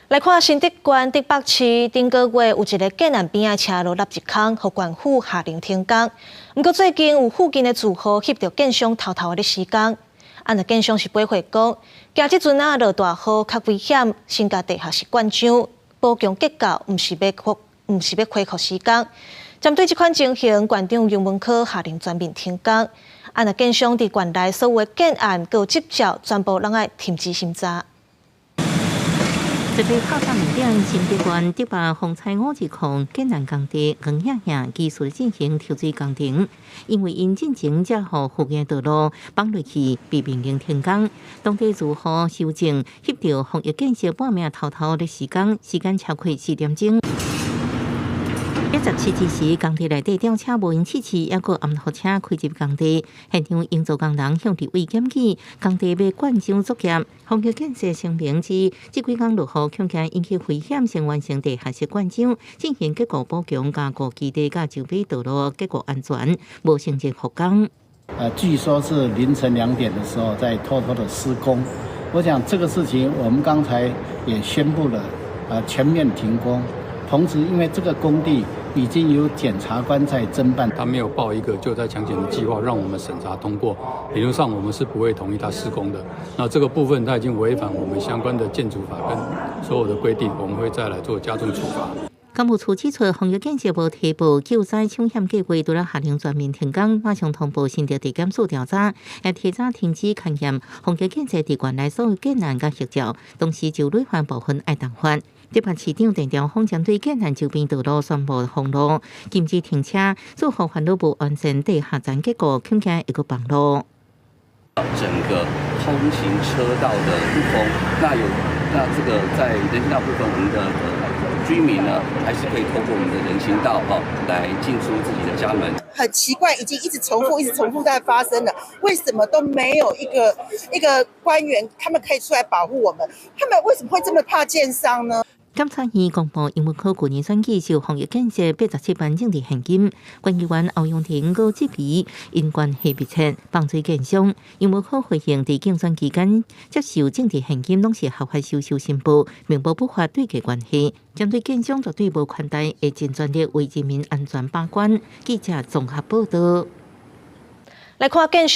來看新竹縣竹北市，頂個月有一个建案邊仔車路落一空，予縣府下令停工。毋過最近有附近的住戶翕著建商偷偷咧施工，啊若建商是回應講，驚這陣仔落大雨較危險，先共地下室灌漿補強結構，毋是欲恢復施工。針對這款情形，縣長游文科下令全面停工。啊若建商佇縣內所有的建案閣有執照，全部攏愛停止審查。這個靠山面頂，新竹縣竹北風采5-2建案工地，黃影影繼續進行抽水工程，因為𪜶進前才予附近道路綁落去，被命令停工。當地住戶搜證，翕著豐益建設半暝偷偷咧施工，時間超過4點鐘。17之時，工地內底吊車無閒試試，抑閣掩護車開入工地，現場營造工人向立委檢舉，工地欲灌漿作業。豐益建設聲明指，這幾工落雨，恐驚引起危險，先完成地下室灌漿，進行結構補強，加固基地佮周邊道路結構安全，無承諾復工。據說是凌晨2點的時候在偷偷的施工。我想這個事情，我們剛才也宣布了，全面停工。同時，因為這個工地已經有檢察官在偵辦，他沒有報一個救災搶險的計劃，讓我們審查通過。理論上，我們是不會同意他施工的。那這個部分，他已經違反我們相關的建築法跟所有的規定，我們會再來做加重處罰。工務處指出，豐益建設無提報救災搶險計劃，除了下令全面停工，馬上通報新竹地檢署調查，也提早停止勘驗豐益建設佇縣內所有建案佮核照，同時就累犯部分愛重罰。竹北市長鄭調峰針對建案周邊道路宣布封路，禁止停車，住戶煩惱無完善地下層結構，恐驚會閣崩落。整個通行車道的不通，那有那這個在人行道部分，我們的居民呢，還是可以透過我們的人行道哈來進出自己的家門。很奇怪，已經一直重複，一直重複在發生了，為什麼都沒有一個官員，他們可以出來保護我們？他們為什麼會這麼怕建商呢？檢察院公布，游文科舊年選舉受豐益建設87萬政治獻金，縣議員歐陽婷閣質疑𪜶關係密切，放水建商。游文科回應，佇競選期間接受政治獻金攏是合法收受申報，並無不法對價關係。針對建商絕對無寬待，會盡全力為人民安全把關。記者綜合報導。來看建。